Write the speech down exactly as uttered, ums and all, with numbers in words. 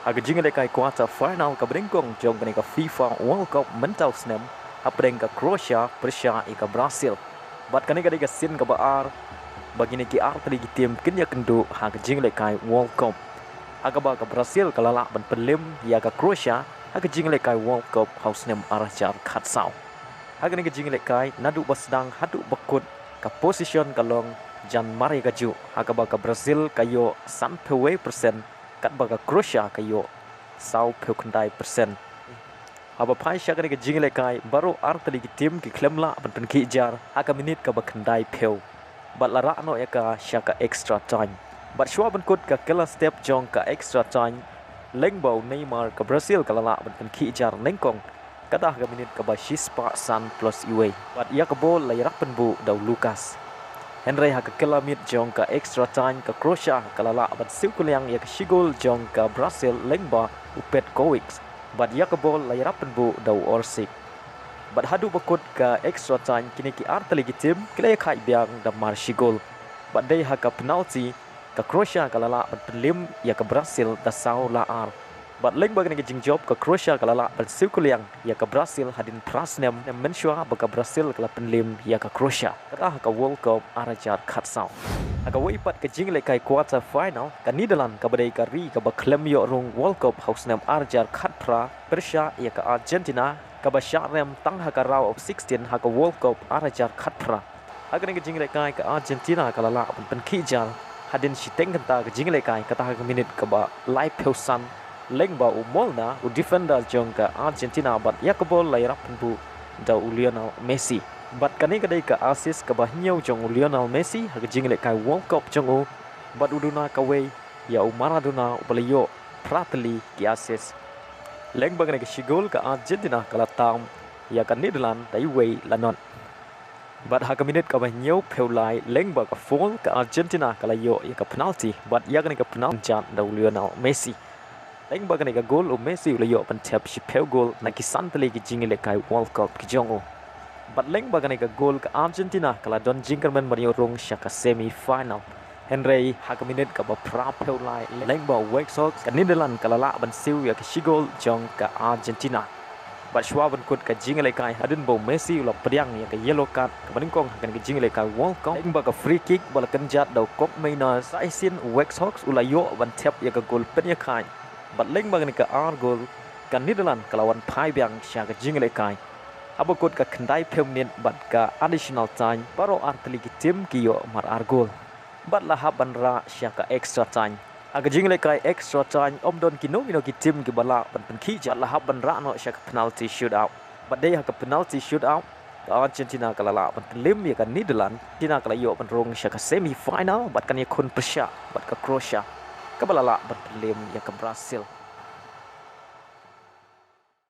Ha ka jingïalehkai quarter final kaba nyngkong jong kane ka FIFA World Cup mynta u snem, hapdeng ka Croatia pyrshah ïa ka Brazil. Bad kane ka dei ka sien kaba ar ba kine ki artylli ki tim kin ïakynduh ha ka jingïalehkai World Cup, ha kaba ka Brazil ka la lah ban pynliem ïa ka Croatia ha ka jingïalehkai World Cup ha u snem ar hajar khatsaw. Ha kane ka jingïalehkai naduh ba sdang haduh ba kut, ka position ka long jan mar ïa kajuh, ha kaba ka Brazil ka ïoh sanphew wei percent, katba ka Croatia ka ïoh sawphew khyndai percent. Haba phai sha kane ka jingïalehkai, baroh artylli ki tim ki khlem lah ban pynkhih jar ha ka minit kaba khyndaiphew, bad la rah noh ïa ka sha ka extra time. Bad shuwa ban kut ka kylla step jong ka extra time, lyngba u Neymar, ka Brazil ka la lah ban pynkhih jar nyngkong, kata ha ka minit kaba shispah san plus iwei. Bad ïa ka bol la ïarap pynbuh da u Lucas. Hynrei ha ka kylla miet jong ka extra time, ka Croatia ka la lah ban siew kylliang ïa ka shi gol jong ka Brazil lyngba u Petkovic. Bad ïa ka bol la ïarap pynbuh da u Orsic. Bad haduh ba kut ka extra time, kine ki artylli ki tim ki la ïakhaid biang da mar shi gol. Bad dei ha ka penalty, ka Croatia ka la lah ban pynliem ïa ka Brazil da saw la ar. Bad lyngba kane ka jingjop, ka Croatia ka la lah ban siew kylliang ïa ka Brazil hadien phra snem mynshuwa ba ka Brazil ka la pynliem ïa ka Croatia, kata ha ka World Cup ar hajar khatsaw. Ha kawei pat ka jingïalehkai quarter final, ka Netherlands kaba dei ka ri kaba khlem ïoh rung World Cup ha u snem ar hajar khatphra, pyrshah ïa ka Argentina, kaba shah rem tang ha ka round of sixteen ha ka World Cup ar hajar khatphra. Ha kane ka jingïalehkai, ka Argentina ka la lah ban pynkhih jar hadien shiteng kynta ka jingïalehkai, kata ha ka minit kaba laiphew san, lyngba u Molina, u defender jong ka Argentina, bad ïa ka bol la ïarap pynbuh da u Lionel Messi. Bad kane ka dei ka assist kaba hynñiew jong u Lionel Messi ha ka jingïalehkai World Cup jong u, bad u duna kawei ïa u Maradona uba la ïoh phra tylli ki assist. Lyngba kane ka shi gol, ka Argentina ka la tam ïa ka Netherlands da iwei la not. Bad ha ka minit kaba hynñiewphew lai, lyngba ka foul, ka Argentina ka la ïoh ïa ka penalty, bad ïa kane ka penalty jat da u Lionel Messi. Lyngba kane ka gol, u Messi u la ïoh ban thep shiphew gol na ki san tylli ki jingïalehkai World Cup ki jong u. Bad lyngba kane ka gol, ka Argentina ka la don jingkyrmen ban ïoh rung sha ka semi final. Hynrei ha ka minit kaba phraphew lai, lyngba u Weghorst, ka Netherlands ka la lah ban siew ïa ka shi gol jong ka Argentina. Bad shuwa ban kut ka jingïalehkai, hadien ba u Messi u la pdiang ïa ka yellow card kaba nyngkong ha kane ka jingïalehkai World Cup, lyngba ka free kick ba la kynjat da u Koopmeiners, sa shisien u Weghorst u la ïoh ban thep ïa ka gol pynïakhaid. Bad lyngba kane ka ar gol, ka Netherlands ka la wan phai biang sha ka jingïalehkai. Haba kut ka khyndaiphew minit bad ka additional time, baroh artylli ki tim ki ïoh mar ar gol, bad la hap ban rah sha ka extra time. Ha ka jingïalehkai extra time, ym don kino kino ki tim kiba lah ban pynkhih jar, bad la hap ban rah noh sha ka penalty shootout. Bad dei ha ka penalty shootout, ka Argentina ka la lah ban pynliem ïa ka Netherlands. Argentina ka la ïoh ban rung sha ka semi final bad kan ïakhun pyrshah bad ka Croatia, kaba la lah ban pynliem ïa ka Brazil.